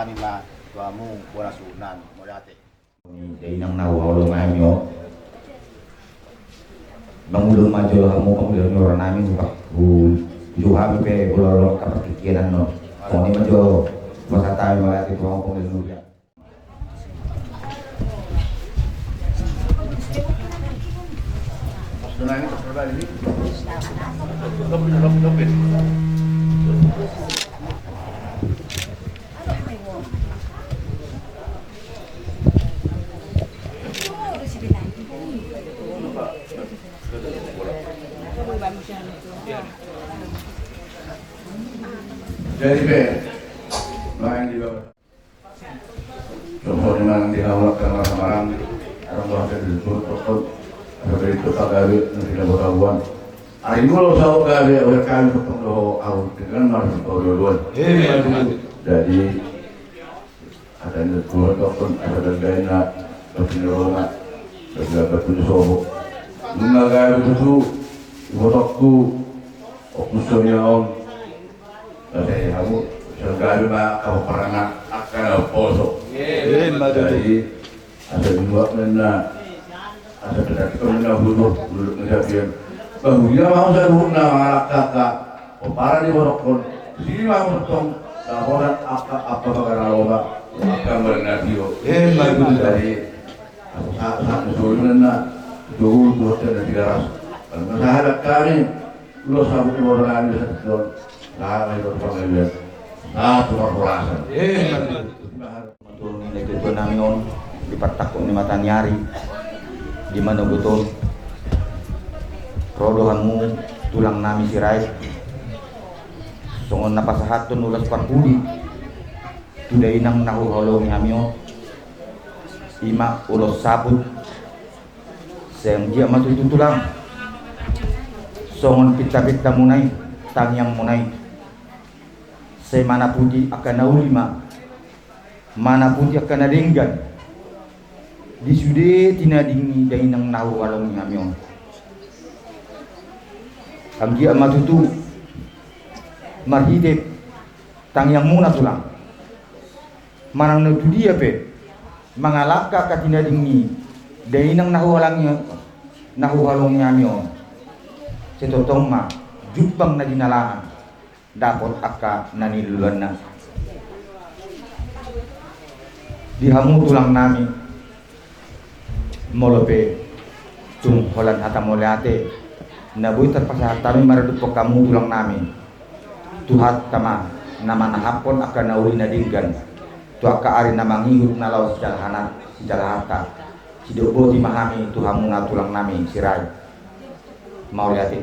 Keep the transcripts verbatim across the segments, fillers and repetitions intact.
Hami ma tu hamu bona suhut nami, mauliate. Dainang na huhaholongi hami on. Mangula ma jolo hamu, mangula ni roha nami, hu-, hu-, hu hami pe molo ro angka partingkian on. Songon i ma jolo pasahat hami, mauliate tu hamu, mangula ni roha. Jadi pe, main di bawah. Songon i ma nang di hamu angka na marhamaranggi, adong do hape di turpuk, asa boi tu pagabe na di na botabuan. Ari molo saut gabe, udah kami potong doho, au dengan marhamaranggi. Jadi, ada ni turpuk, ada dan lain na, batu ni roma, batu ni sobo. Nunga gabe tutu, ibotokku, oku songon on. Asa i hamu, asa gabe ma angka pomparanna angka na poso. Emma tutu. Jadi, asa dibuat ninna, asa petak ninna bulu, bulu na sapian. Bahu dia mau saluhutna mangalangka angka pomparan di borokon. Sini mau tong, dapotan angka, angka bagara lomba, angka marnasio. Emma tutu. Jadi, asa sa-, sa-, soluhutna, dulu buat dan tiga ras. Kalau masalah kami, Ulos sabut ni boru nami, satu ton. Nah, itu panggabean. Nah, tu parhorasan. Emma tutu. Manturun ni ketua nami on, di partangkok ni mata ni ari, di manogot on. Ro do hamu, tulang nami Sirait. Songon na pasahathon ulos parpudi. Tu dainang na huhaholongi hami on. Ima ulos sabut. Sai anggiat ma tutu tulang. Songon pinta-pintamuna i, tangiangmuna i. Sai manaputi angka na uli ma. Manaputi angka na denggan. Di sude tinading ni dainang na huhaholongi hami on. Anggiat ma tutu. Marhite tangiangmuna tulang. Manang na tu dia pe, mangalangka angka tinading ni dainang na huhalangi, na huhaholongi hami on. Sai tongtong ma, jumpang na di na lahan, dapot angka na niluluanna. Di hamu tulang nami, molo pe tung holan hata mauliate, na boi tarpasahat hami maradophon hamu tulang nami. Tuhanta ma, na manahaphon angka na uli na denggan, tu angka ari na mangihut na laho sijalahan, sijalahanta. Sidok boti ma hami tu hamuna tulang nami Sirait. Mauliate.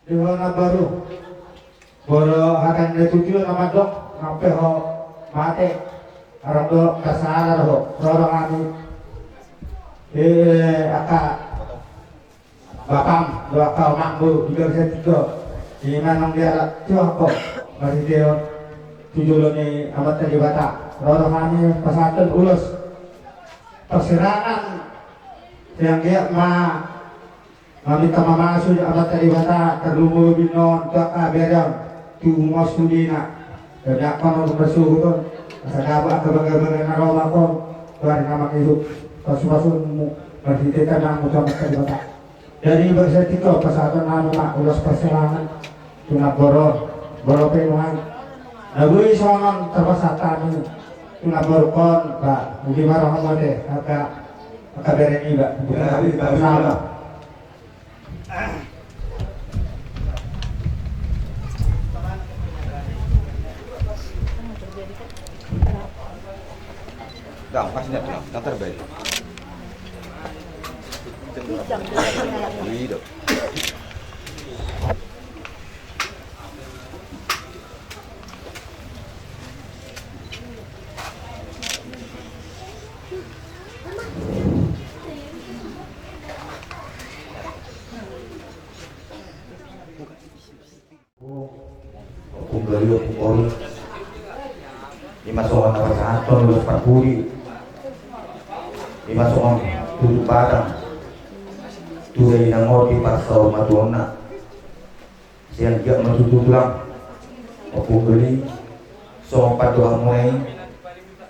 Di ho na boru. Boru hata ni tutu na mandok, nang pe ho mate. Arang do kasala ho, ro do hami. Eh, angka bapam, do angka omangmu, di bangsa tiga. Ima nang dia lah, tu angko. Masih dia, tu jolo ni Amanta Debata. Ro do hami pasahathon ulos. Persirangan, sai anggiat ma Maminta mamasu di Amanta Debata, tarlumobi non tu angka bere on, tu ulos sudena. Jadi angka na marsuhut on, asa dapot angka bangga-bangga na ro ma ho, tu ari na mangihut, pasu-pasunmu, marhite tangiangmu tu Amanta Debata. Jadi bangsa tiga, pasahaton nami ma ulos persirangan, tu namboru on, boru pe nuaeng. Na boi songon tarpasahat hami, tu namboru on, ba, mauliate ma rohamu ate, angka, angka bere niba, sama. Dang, kasih niat, Dang. Dang terbaik. Iya, dong. Ompung Galio, Ompung Ori. Ima songon na pasahathon ulos parpudi. Ima songon tutup batang. Tu dainang on diparsaurmatuaonna. Sai anggiat ma tutu tulang. Ompung Gali, Songon pandohanmuna i,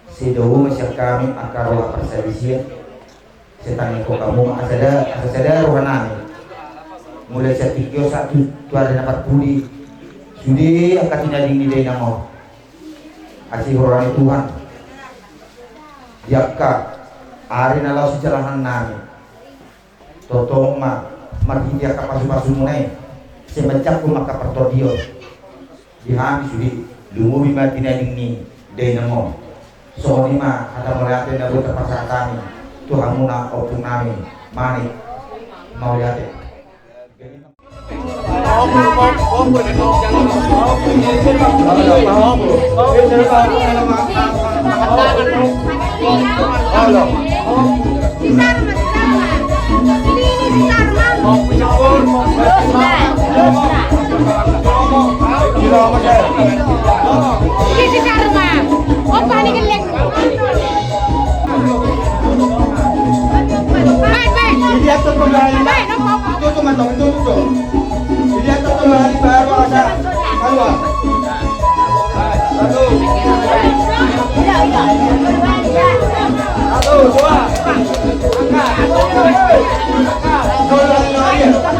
sai dao ma sian hami angka roha parsalisian. Sai tangihon hamu ma asa sada, asa sada rohanami. Mulai sian tingki on sahat tu, tu ari na parpudi. Sude angka tinading ni dainang on, asi roha ni Tuhan. Di angka ari na laho sijalahan nami, tongtong ma marhite angka pasu-pasumuna i, sai manjangkon ma angka partondion. Di hami sude, lumobi ma tinading ni dainang on. Songon i ma hata mauliate na boi tapasahat hami tu hamuna ompung nami, Manik. Mauliate. Ini atur pembahasan. Itu tuh mantap, itu tuh. Ini atur pembahasan baru ada. Keluar. Satu. Satu, dua. Angkat. Angkat. Dua, dua, dua, dua.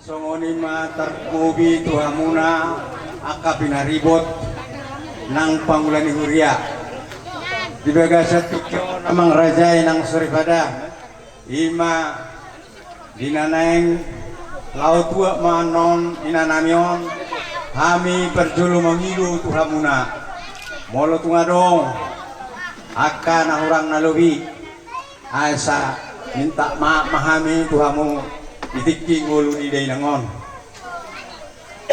Songon i ma tarlumobi tu hamuna angka pinaribot nang pangula ni huria. Di bagasan tingki on amang raja i nang soripada, i ma di na naeng laho tuat ma annon inanami on, hami parjolo mangido tu hamuna. Molo tung adong angka na hurang na lobi, asa minta maaf ma hami tu hamu di tingki ngolu ni dainang on.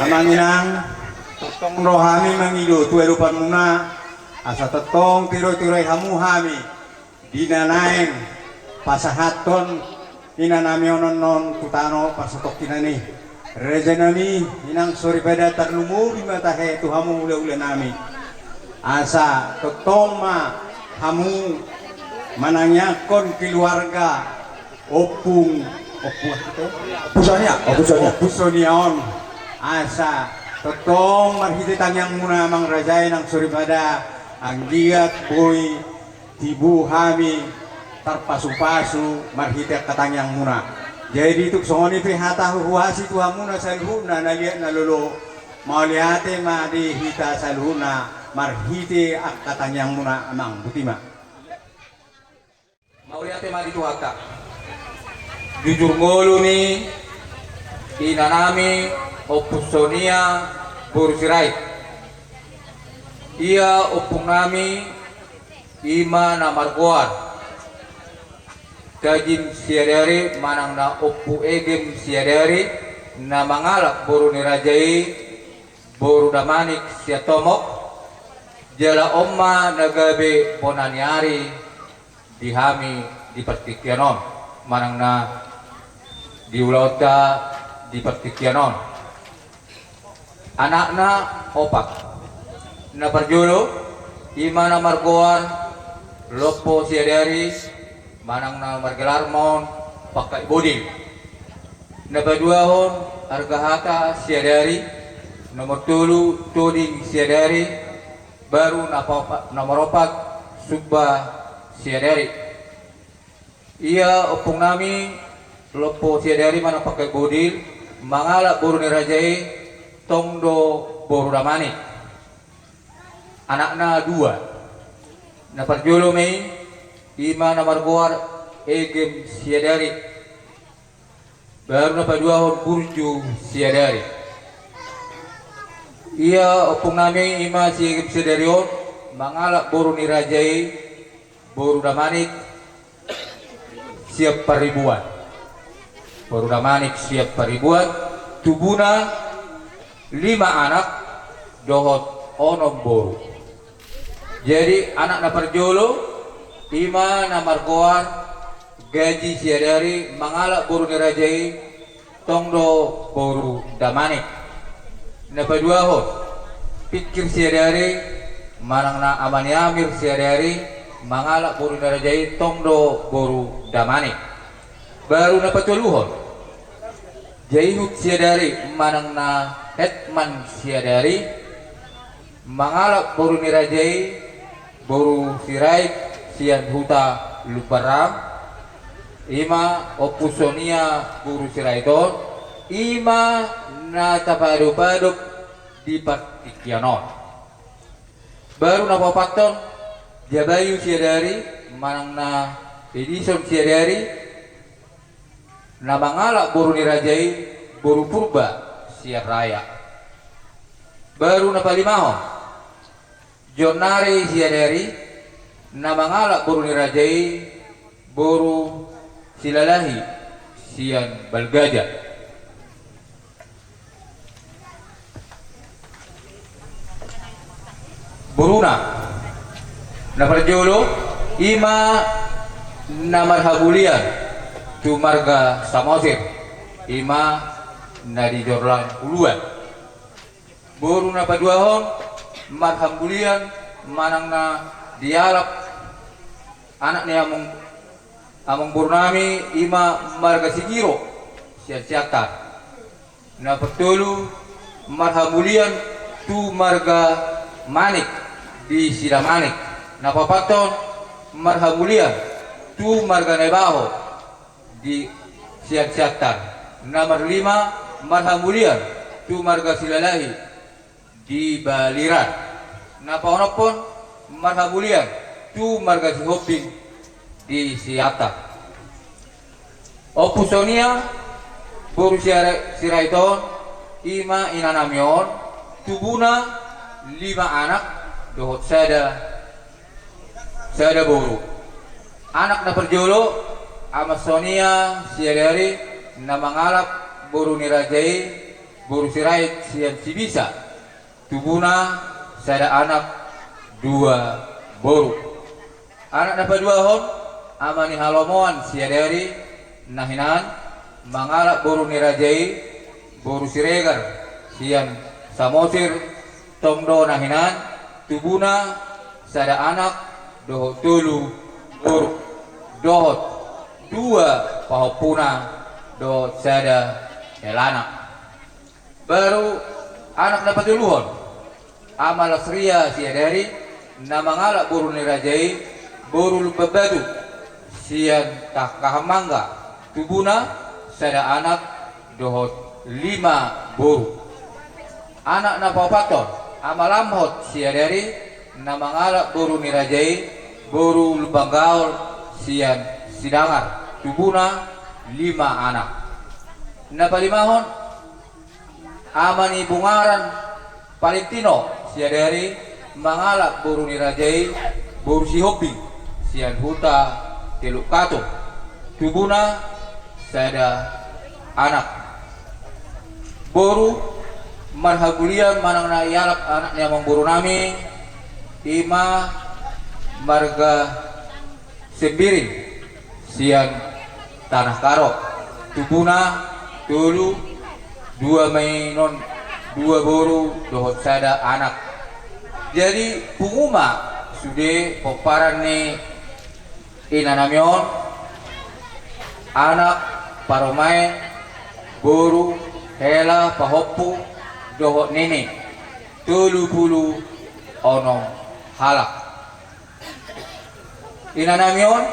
Amang inang, tongtong do hami mangido tu adopanmuna, asa tongtong tiroitiroi hamu hami di na naeng pasahathon inanami on annon tu tano parsatongkinan i. Rajanami, inang soripada, tarlumobi ma tahe tu hamu hulahula nami. Asa tongtong ma hamu manangiangkon keluarga Ompung, Ompung, Ompung Sonia, Ompung Sonia. Ompung Sonia on. Asa tongtong marhite tangiangmuna, amang raja i, inang soripada, anggiat boi tibu hami tarpasupasu marhite angka tangiangmuna. Jadi tung songon i pe hata huhuasi tu hamuna saluhutna na liat na lolo, mauliate ma di hita saluhutna marhite angka tangiangmuna, amang. Boti ma. Mauliate ma di Tuhanta. Jujur ngolu ni inanami Ompung Sonia boru Sirait. Ia ompungnami i ma na margoar Gajim Siadari manang na Ompu Egem Siadari, na mangalap boru ni raja i boru Damanik sian Tomok. Jala on ma na gabe bona ni ari di hami di partingkian on, manang na di ulaonta di partingkian on. Anakna opat. Na parjolo i ma na margoar Lompo Siadari, manang na margelar ma on Pangkait Bodil. Na paduahon Argahata Siadari, nomor tolu Toding Siadari, baru na paopa-, nomor opat Sumba Siadari. Ia ompungnami Lompo Siadari manang Pangkait Bodil mangalap boru ni raja i, tong do boru Damanik. Anakna dua. Na parjolo ma i, i ma na margoar Egem Siadari. Baru na paduahon Burju Siadari. Ia ompungnami i ma si Egem Siadari on mangalap boru ni raja i boru Damanik sian Paribuan. Boru Damanik sian Paribuan, tubuna lima anak dohot onom boru. Jadi anak na parjolo i ma na margoar Gaji Siadari mangalap boru ni raja i, tong do boru Damanik. Na paduahon Pingkir Siadari manang na ama ni Amir Siadari mangalap boru ni raja i, tong do boru Damanik. Baru na patoluhon Jaihut Siadari manang na Hetman Siadari mangalap boru ni raja i boru Sirait sian huta Lumbanram. I ma Ompu Sonia boru Sirait on, i ma na tapadopadop di partingkian on. Baru na paopathon Jabayu Siadari manang na Edison Siadari na mangalap boru ni raja i boru Purba sian Raya. Baru na palimahon Jonnari Siadari na mangalap boru ni raja i boru Silalahi sian Balgaja. Boruna na parjolo i ma na marhamulian tu marga Samosir, i ma na di Jorlang Uluan. Boru na paduahon marhamulian manang na dialap anak ni among, among borunami i ma marga Sigiro sian Siantar. Na patolu marhamulian tu marga Manik di Sidamanik. Na paopathon marhamulian tu marga Naibaho di sian Siantar. Na marlima marhamulian tu marga Silalahi di Baliran. Na paonomhon marhamulian tu marga Sihombing di Siantar. Ompu Sonia boru Siara-, Sirait on i ma inanami on, tubuna lima anak dohot sada sada boru. Anak na parjolo Ama Sonia Siadari na mangalap boru ni raja i boru Sirait sian Sibisa, tubuna sada anak dua boru. Anak na paduahon, ama ni Halomoan Siadari, na hinan, mangalap boru ni raja i, boru Siregar sian Samosir, tong do na hinan, tubuna sada anak dohot tolu boru, dohot dua pahompuna dohot sada helana. Baru anak na patoluhon, ama Lasria Siadari, na mangalap boru ni raja i, boru Lumban Batu sian Tangkahan Mangga, tubuna sada anak dohot lima boru. Anak na paopathon, ama Lamhot Siadari, na mangalap boru ni raja i, boru Lumban Gaol sian Sidangar, tubuna lima anak. Na palimahon, ama ni Bungaran Valentino Siadari, mangalap boru ni raja i, boru Sihombing sian huta Teluk Katung, tubuna sada anak. Boru marhagulian manang na ialap anak ni amangboru nami, i ma marga Sembiring sian Tanah Karo, tubuna tolu, dua mainon, dua boru dohot sada anak. Jadi pungu ma sude pomparan ni inanami on, anak, parumaen, boru, hela, pahompu dohot nini, tolu pulu onom halak. Inanami on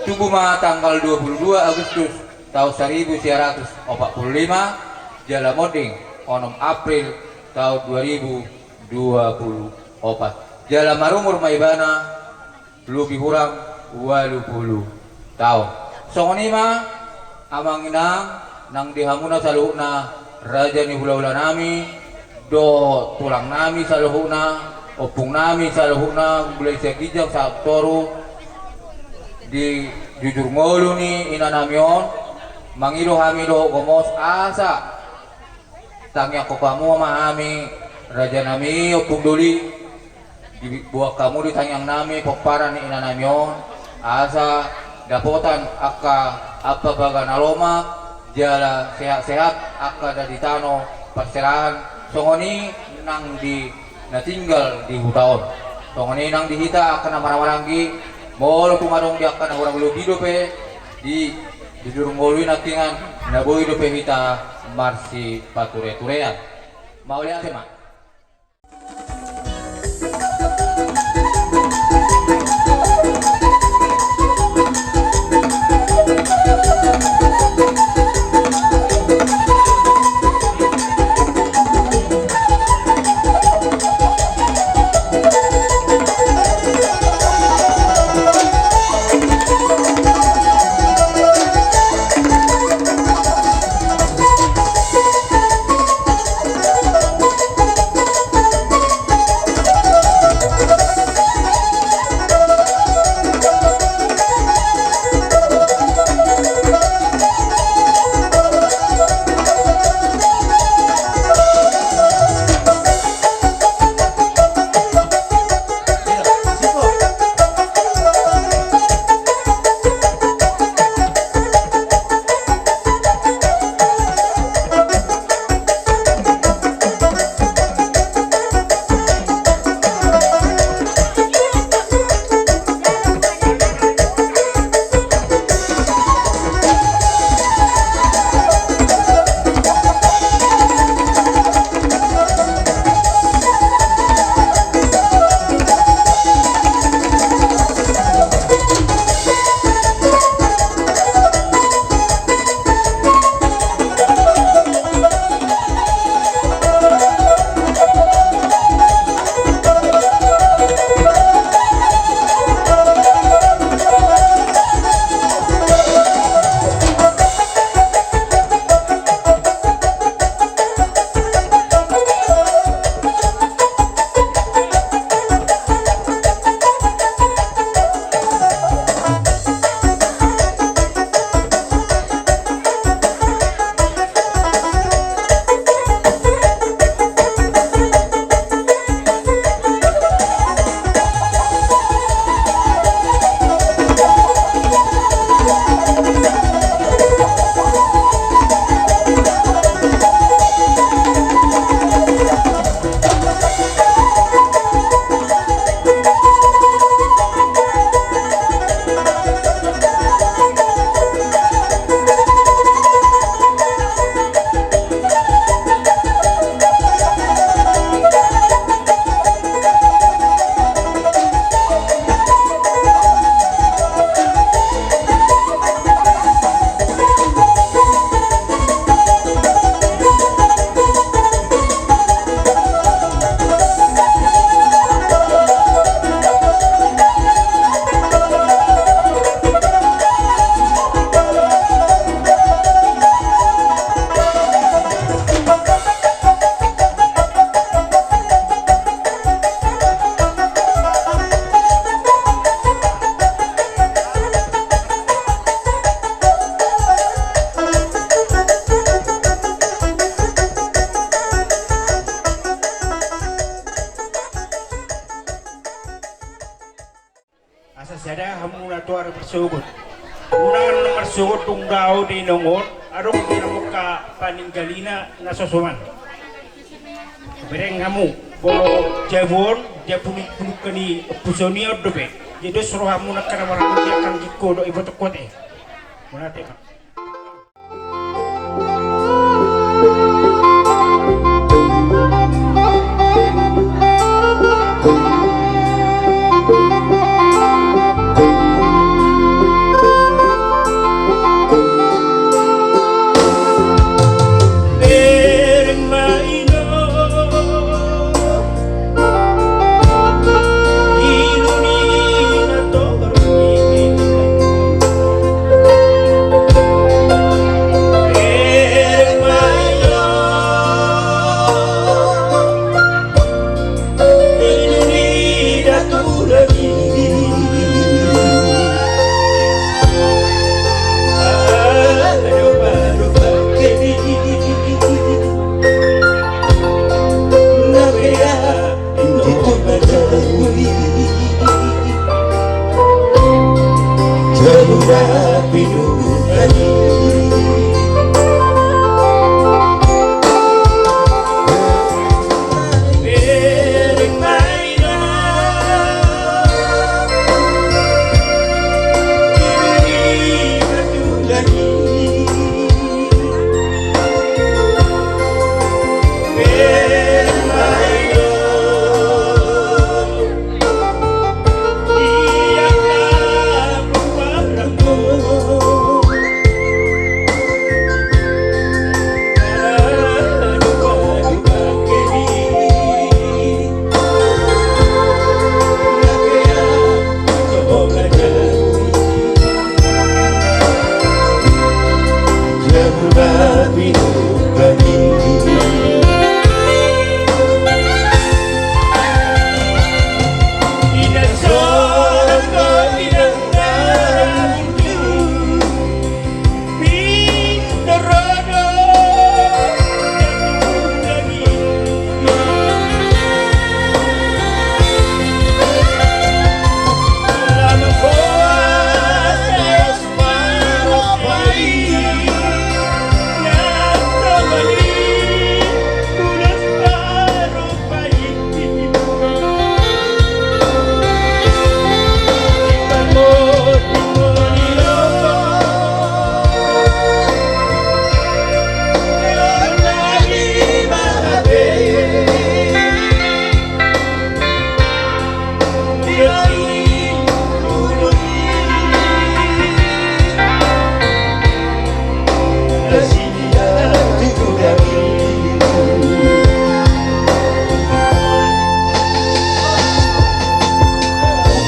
tubu ma tanggal dua pulu dua Agustus taon saribu sia ratus opat pulu lima, jala monding onom April taon dua ribu dua pulu opat. Jala marumur ma ibana lobi hurang ualu pulu taon. Songon i ma, amang inang, nang di hamuna saluhutna raja ni hulahula nami, dohot tulang nami saluhutna, ompung nami saluhutna, mulai sian ginjang sahat toru, di jujur ngolu ni inanami on, mangido hami dohot gomos asa tangiangkon hamu ma hami, raja nami, ompung doli, diboan hamu di tangiang nami pomparan ni inanami on, asa dapotan angka ampapaga na lomak, jala sehat-sehat angka na di tano parserahan, songon i nang di na tinggal di huta on. Songon i nang di hita angka na marhahamaranggi, molo tung adong di angka na hurang lobi dope di jujur ngolu i nangkiningan, na boi dope hita marsipatureturean. Mauliate ma. Sada hamu na tuara marsogot. Unang na marsogot dung dao di nongon, adong di na mungka paninggalina na sosoman. Bereng hamu, bo jabu on, jabu ni pulungka ni ompuson i on dope. Jadi dos rohamu na kana marhamu di angka anggingko dohot ibotongku ate. Mauliate ma.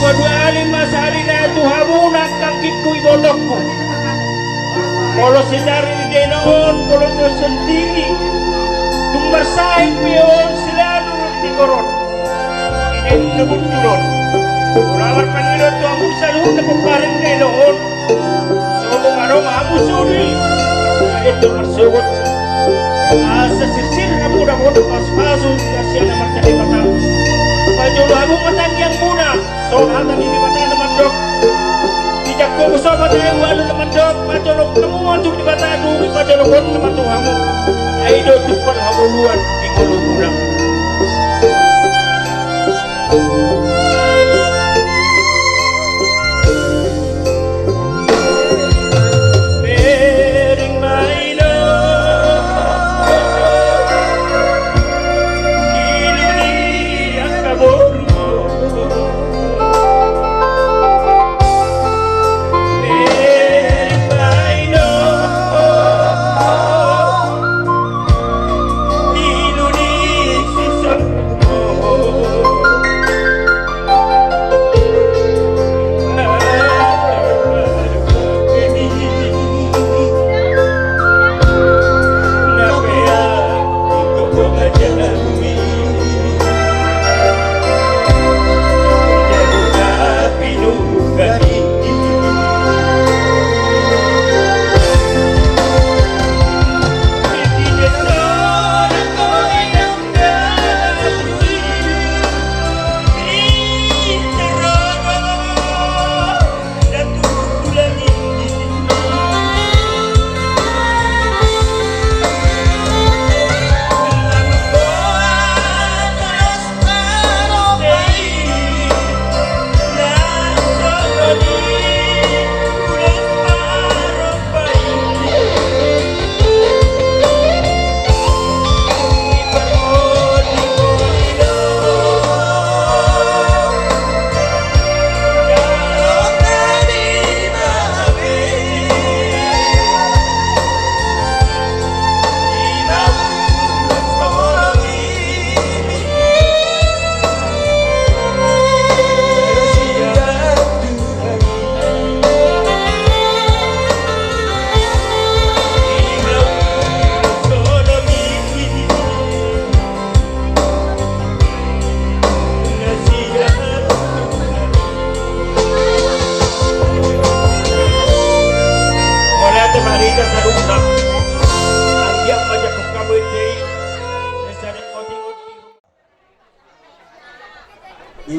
Upaduahali ma sahali nai tu hamu na angka anggingku ibotongku. Molo sadari ni dainang on, molo do sandiri, tung marsahit pe on selalu di tingkor on. Di dainang na bungkul on. Molo ahu marpangido tu hamu saluhutna pomparan ni dainang on. Songon adong hamu sudi, asa marsogot. Asa sirsir hamu dapot pasupasu sian na martua Debata. Pajolo hamu ma tangiangmuna, songon hata ni Debata na mandok. Di Jakobus opat ayat ualu na mandok, pajolo hamu ma tu Debata, dung i pajolohon ma tu hamu. Ai do tumpal hamu luat di ngolumuna.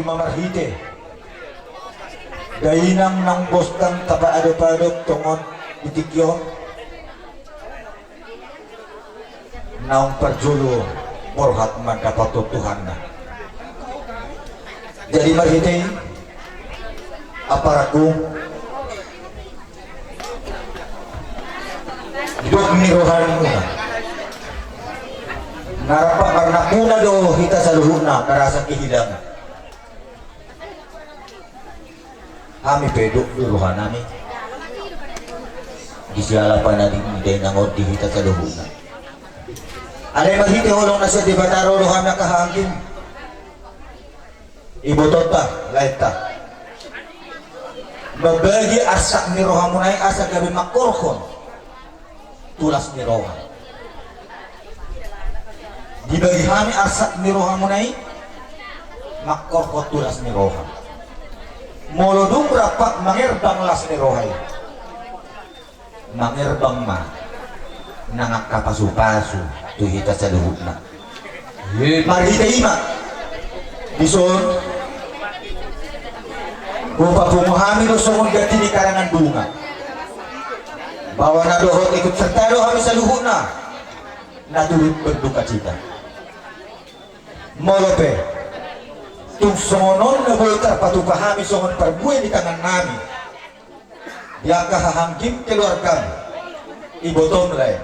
Marhite dainang naung bostang tapaadop-adop tongon di tingki on, naung parjolo borhat mandapothon Tuhanna. Jadi marhite i, aparangku, didok ni rohamuna, na rap marnamuna do hita saluhutna na rasa kehilangan. Hami pe didok do rohanami di siala panadingding on di hita saluhutna. Alai marhite holong na sian Debata ro do hami angka hahaanggi, ibotonta, laenta, mambagi arsak ni rohamuna i asa gabe mangkorhon tu las ni roha. Dibagi hami arsak ni rohamuna i mangkorhon tu las ni roha. Molo dung rap mangerbang las ni roha i, mangerbang ma nang angka pasu-pasu tu hita saluhutna. Marhite i ma, dison hupapungu hami do songon ganti ni karangan bunga, bahwa na dohot ikut serta do hami saluhutna na turut berdukacita. Molo pe tung songon on na boi tarpatupa hami songon parbue ni tangannami di angka hahaanggim, keluargam, ibotom lae,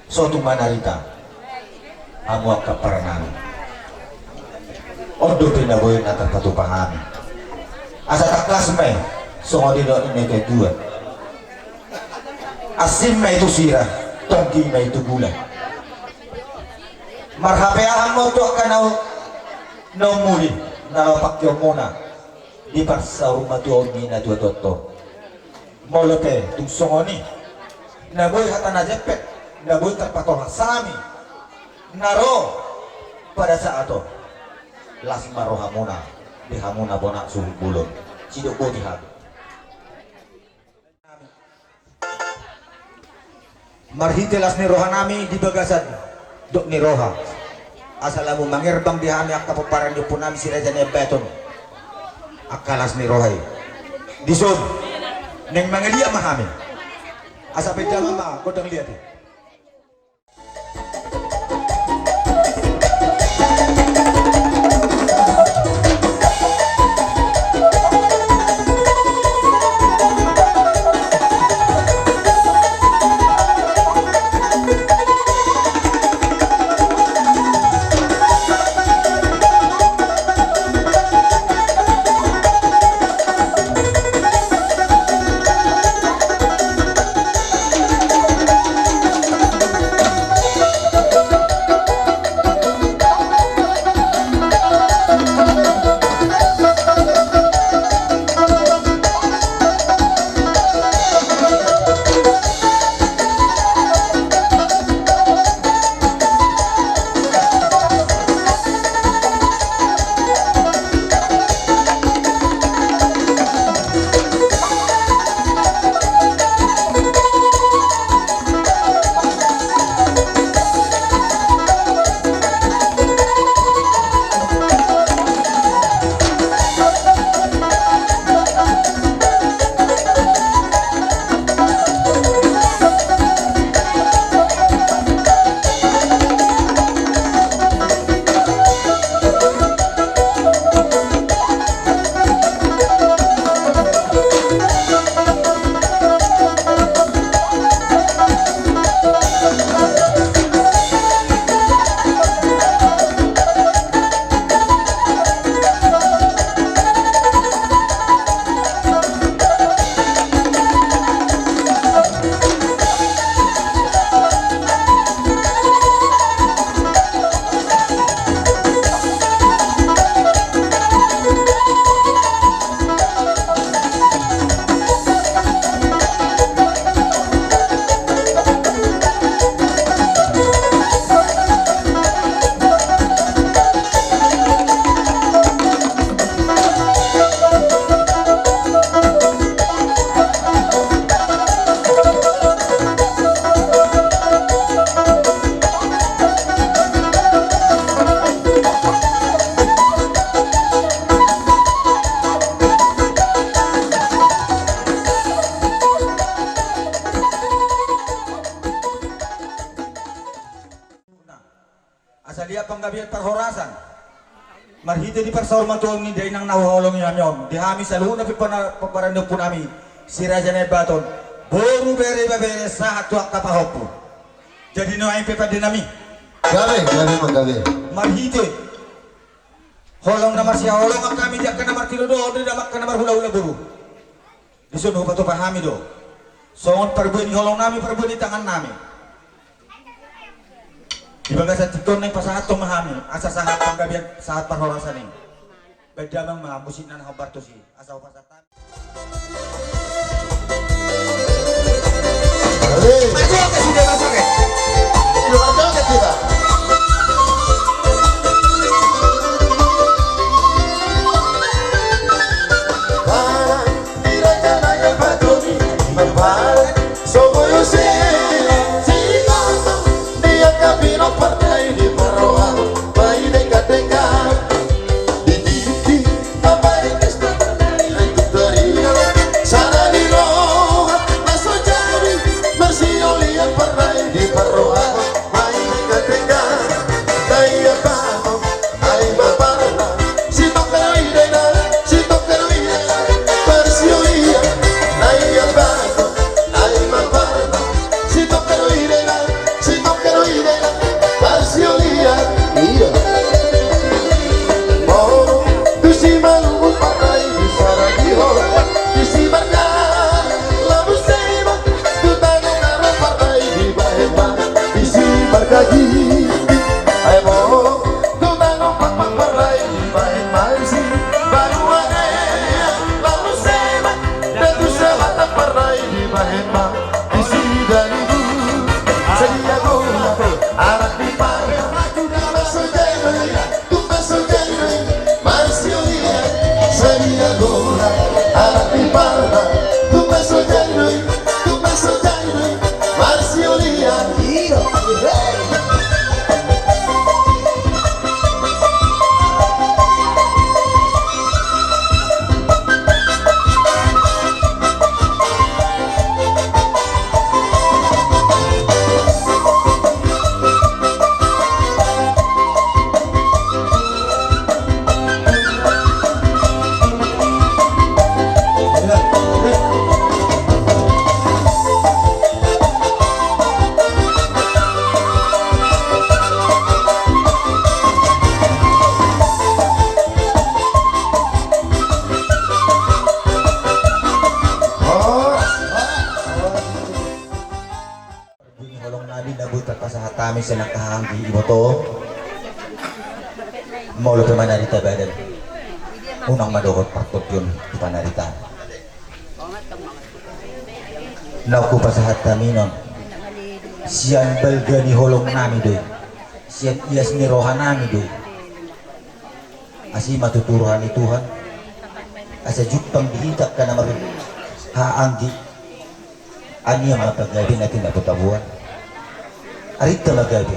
so tung manarita hamu angka paranami. On dope na boi na tarpatupa hami. Asa tangkas ma i, songon didok ni natuatua: Asing ma i tu sira, tonggi ma i tu bulan. Marhapeahan ma on tu angka na umuli na laho pangkeonmuna di parsaurmatuaon ni natuatuanta on. Molo pe tung songon i na boi hata na jempek na boi tarpatolhas hami na ro pada saat on, las ma rohamuna di hamu na bona suhut bolon. Sidok boti hami. Marhite las ni rohanami di bagasan dok ni roha, asa lam mangerbang di hami angka pomparan ni ompunami Si Raja Nai Ambaton, angka las ni roha i. Dison naeng mangaliat ma hami, asa pe jama ma gondang liat i. Gabe parhorasan. Marhite di parsaurmatuaon ni dainang na huhaholongi hami on, di hami saluhutna pe pana-, pomparan ni ompunami, Si Raja Nabaton, boru, bere, ibebere, sahat tu angka pahompu. Jadi nuaeng pe pandenami. Gabe, gabe, manggabe. Marhite holong na marsihaholongan hami di angka na martinodohon dohot di angka na marhulahula boru. Dison hupatupa hami do songon parbue ni holongnami, parbue ni tangannami. Di bagasan tingki on naeng pasahathon ma hami asa sahat panggabean, sahat parhorasan i. Baen damang ma musikna na hombar tusi asa hupasahat hami. Parbue ni holongnami na boi tarpasahat hami sian angka hahaanggi, iboto. Molo pe manarita badan, unang ma dohot partondion tu panarita. Na hupasahat hami on sian balga ni holongnami do i, sian ias ni rohanami do i. Asi ma tutu roha ni Tuhan asa jumpang di hita angka na marhahaanggi. Ania ma pagabe na tindapotabuan. Arinta ma gabe.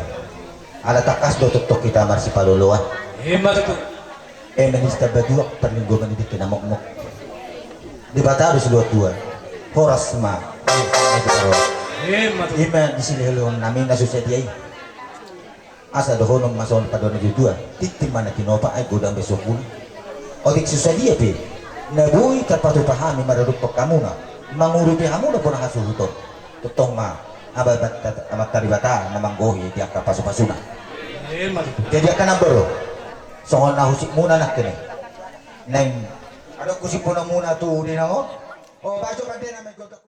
Ala tangkas do tongtong hita marsipaloloan. Ima tutu. Eme ni sitamba tuak, parlinggoman ni tingki na mokmok. Debata do silehon Tuhan. Horas ma. Ima tutu. Ima di silehonlehonnami na so sadia i. Asa dohonon ma songon pandohan ni natuatua, tintin ma na tinopa, ai godang be sombun. Otik so sadia pe na boi tarpatupa hami maradophon hamuna, mangurupi hamuna bona hasuhuton, tongtong ma Amanta Debata na manggohi di angka pasupasuna. Jadi angka namboru, songon na husikmuna nangkin i, naeng adong husikmuna tu dainang on. O, baco pande na manggohi.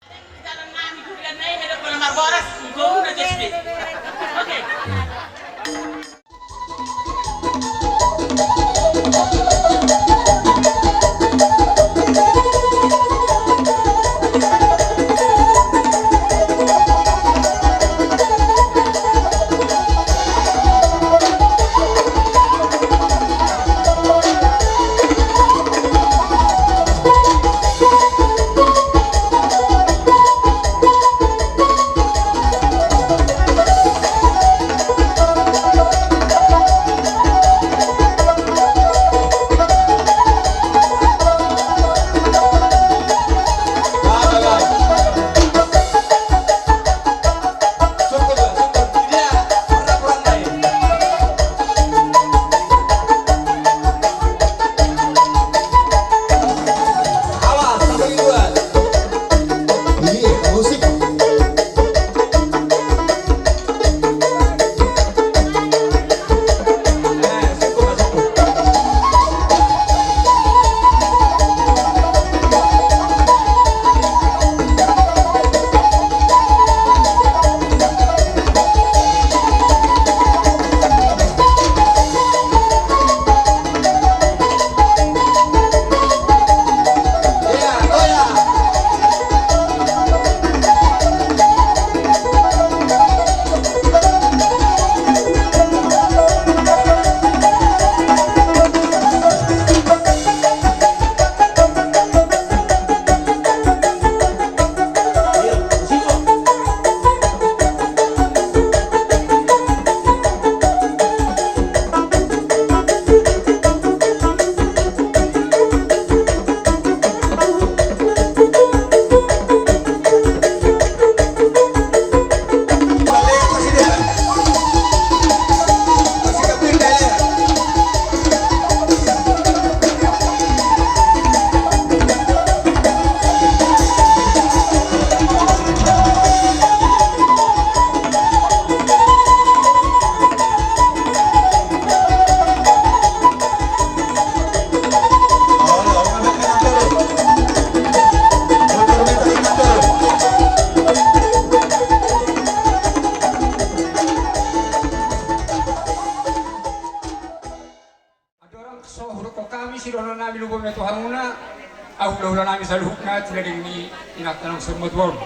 Saluhutna tu daging ni inanta naung saur matua on.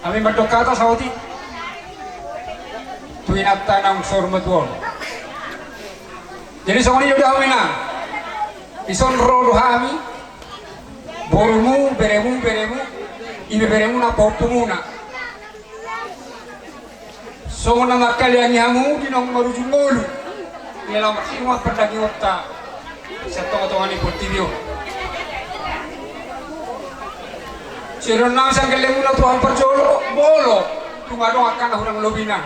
Hami mandok hata saotik tu inanta naung saur matua on. Jadi songon i do di hami na. Dison ro do hami, borumu, beremu, beremu, ibeberemuna, pahompumuna. Songon na mangkaliangi hamu di naung marujung ngolu. Ia laho marsirunga pardagingonta sian tongatonga ni portibi on. Sidohonon nami sian gellenmuna tu hami parjolo, molo tung adong angka na hurang lobina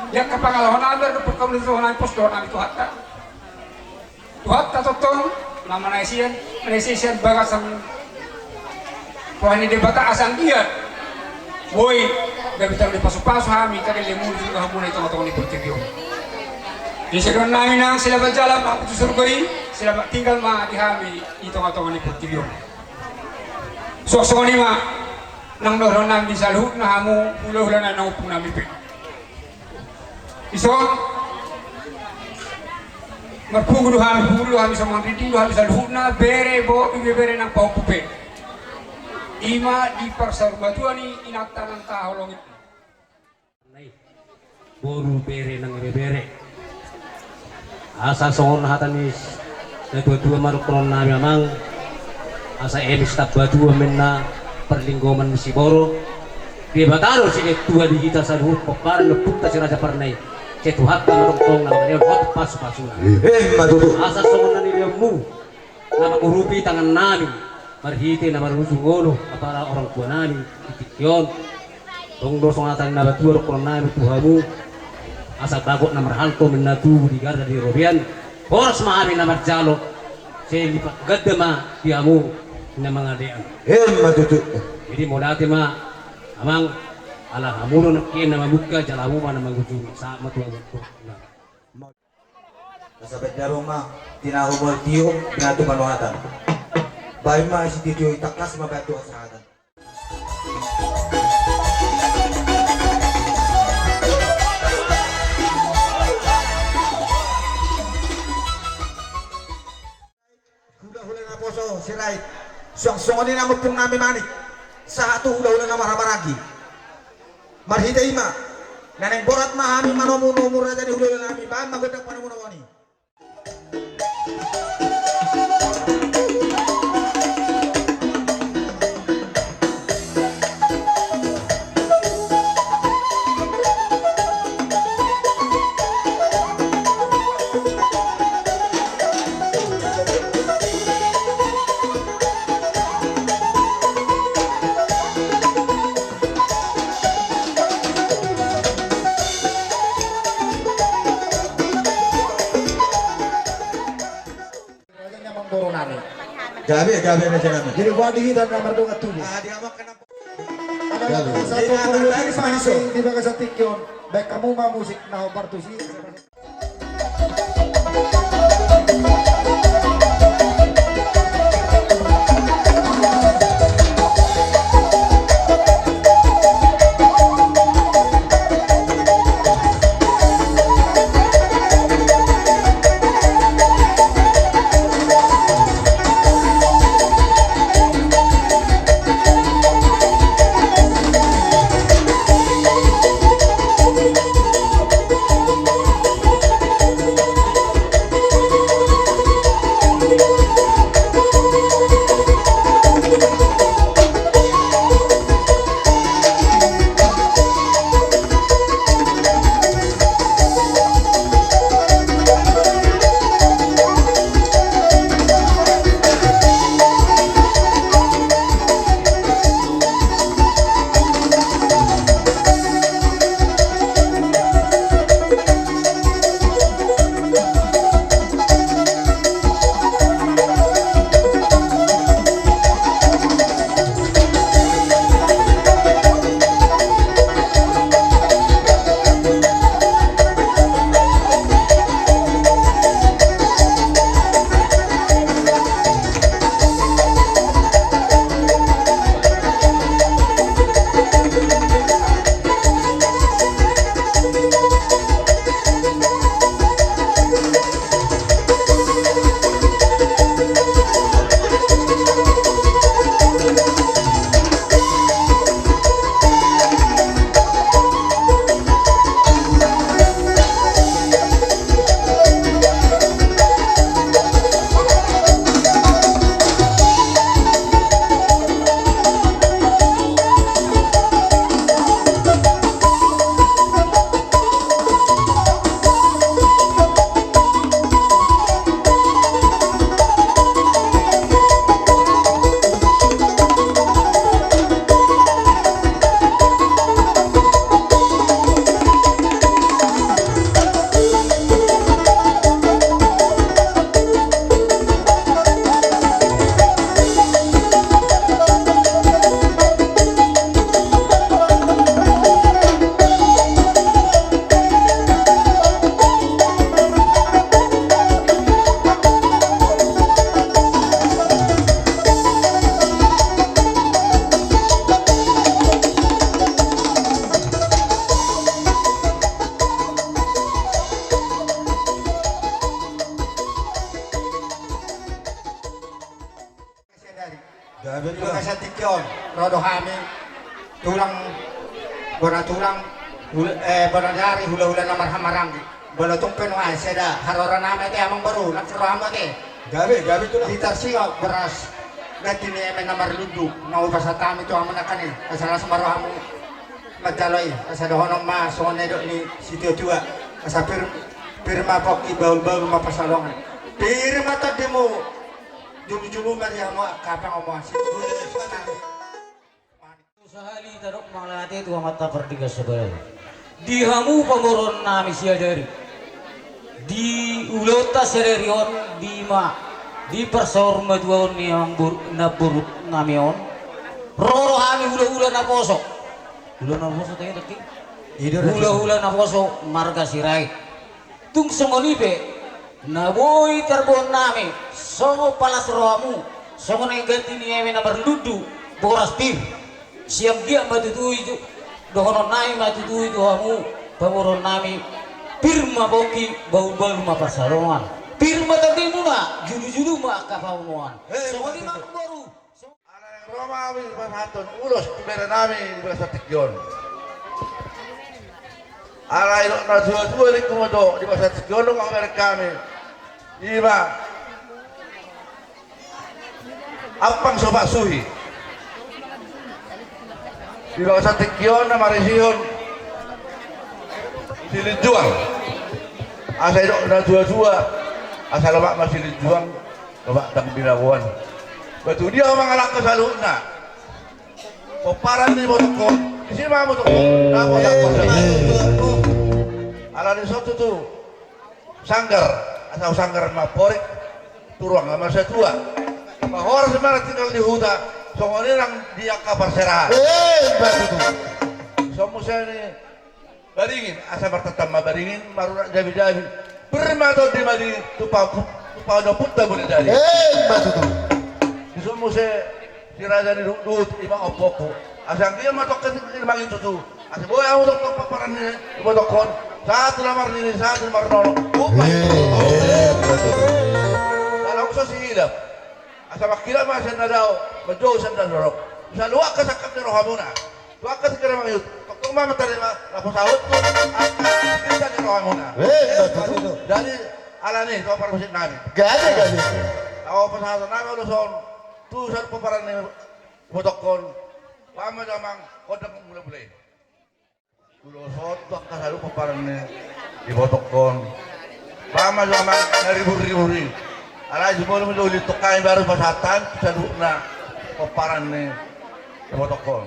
di angka pangalahonami, dohot parkaulahonami, pos dohononnami Tuhanta. Tuhanta tongtong na manase sian, manase sian bagasan roha ni Debata asa anggiat boi gabe taruli pasupasu hami tagellenmuna di tongatonga ni portibi on. Jadi sidohonon nami nang selamat jalan ma tu surgo i, selamat tinggal ma di hami di tongatonga ni portibi on. Suang songon i ma nang dohononnami di saluhutna hamu hulahula na naung ompung nami pe. Dison marpungu do hami, pungu do hami, songon rinding do hami saluhutna, bere, boru, ibebere nang pahompu pe. I ma di parsaurmatua ni inanta naung tahaholongi. Boru, bere nang ibebere. Asa songon hata ni natuatua ma dohononnami amang, asa eme sitamba tua ma inna parlinggoman ni siborok. Debata do sintua di hita saluhut pomparan ni ompunta si Raja Parna i. Sai Tuhanta ma tongtong na mangalehon hot pasupasuna. Emma tutu. Asa songon na nilehonmu na mangurupi tangannami marhite na marujung ngolu apala orang tuanami di tingki on. Tong do songon hata ni natuatua dohononnami tu hamu, asa bagot na marhalto ma inna tubu di garda di robean. Horas ma hami na manjalo, sai lipat ganda ma di hamu na mangalean. Emma tutu. Jadi mauliate ma amang, ala hamu do nangkin na mamungka jala hamu ma na mangujungi, sahat ma tu hamu. Asa baen damang ma tinahu ma tio, binahen tu panuhatan. Baen ma sitio-tio i, tangkas ma baen tu hasahatan. Hulahula naposo Sirait, suang songon i nang ompungnami Manik, sahat tu hulahula na marhahamaranggi. Marhite i ma na naeng borat ma hami manomunomu raja ni hulahulanami, baen ma gondang panomunomuon i. Raja ni amangboru nami. Gabe, gabe raja nami. Jadi buat di hita na mardongan tubu. Ah, di amang kenapa? Gabe. Satu di, di bagasan tingki on. Baen hamu ma musik na hombar tusi. Gabe. Di bagasan tingki on ro do hami tulang, bona tulang, hul-, eh, bona ni ari, hulahula na marhahamaranggi. Molo tung pe nuaeng sada haroro nami ate amangboru, langsung rohamu ate. Gabe, gabe tulang. Di Tarsingo boras ganti ni eme na marlundu, na hupasahat hami tu hamu nangkin i, asa langsung ma rohamu manjalo i, asa dohonon ma songon na nidok ni situatua, asa pir, pir ma pongki, bahulbahul ma pansalongan. Pir ma tondimu, julujulu ma di hamu angka pangomoan. Sahali tadok mauliate tu Amanta Pardenggan Sabala. Di hamu pamoruon nami sadari, di ulaonta sadari on, di ma, di parsaurmatuaon ni amangboru, namboru nami on, ro do hami hulahula naposo. Hulahula naposo tadi, hulahula naposo marga Sirait. Tung songon i pe na boi tarboan nami, songon palas rohamu, songon na ganti ni eme na marlundu, boras pir. Sianggiat ma tutu i tu, dohonon nami ma tutu i tu hamu pamoruon nami, pir ma pongki, bahulbahul ma pansalongan. Pir ma tondimuna, julujulu ma angka pangomoan. Eh, songon i ma, betul, amangboru. Alai ro ma hami pasahathon ulos tu bere nami di bagasan tingki on. Alai didok natuatua, lingku ma jo di bagasan tingki on do mangkabereng hami. Ima ampang so pasuhi. Di bagasan tingki on na marisihon silinjuang. Asa didok natuatua, asa lomak ma silinjuang, lomak ndang binaboan. Ba tu dia ho mangalangka saluhutna pomparan ni ibotongkon? Disi ma ibotongkon. Dapot, dapot, dapot. Alani songon tutu sanggar, asa sanggar ma porik, tu ruang ma satua. Ba horas ma na tinggal di huta, songon i nang di angka parserahan. Eh, ima tutu. Songon muse ni Baringin, asa martantan ma Baringin, marurat jabijabi. Pir ma tondi ma di tupa, tupa na punta boleh jadi. Eh, ima tutu. Dison muse si raja ni duhutduhut, ima ompungku. Asa anggiat ma tongkin i mangido tutu. Asa boi hamu tongtong pomparan ni ibotongkon. Sahat tu na marnini, sahat tu na marnono. Upa. Eh, ima tutu. Dalam so sihilap. Asa mangkilap ma sian na dao, manjou sian na torop. Saluhut angka sangkap ni rohamuna. Tu angka tingki na mangihut, tongtong ma mantarima, laho saut tu angka tingki ni rohamuna. Eh, ima tutu. Jadi, alani, tu parmusik nami. Gabe, gabe. Laho pasahaton nami ulos on tu saluhut pomparan ni ibotongkon. Bahen ma jo amang gondang mulabule. Ulos on tu angka saluhut pomparan ni ibotongkon. Bahen ma jo amang na ribur-ribur i. Alai jumolo ma jo ulitong hami baru pasahat tu saluhutna pomparan ni ibotongkon.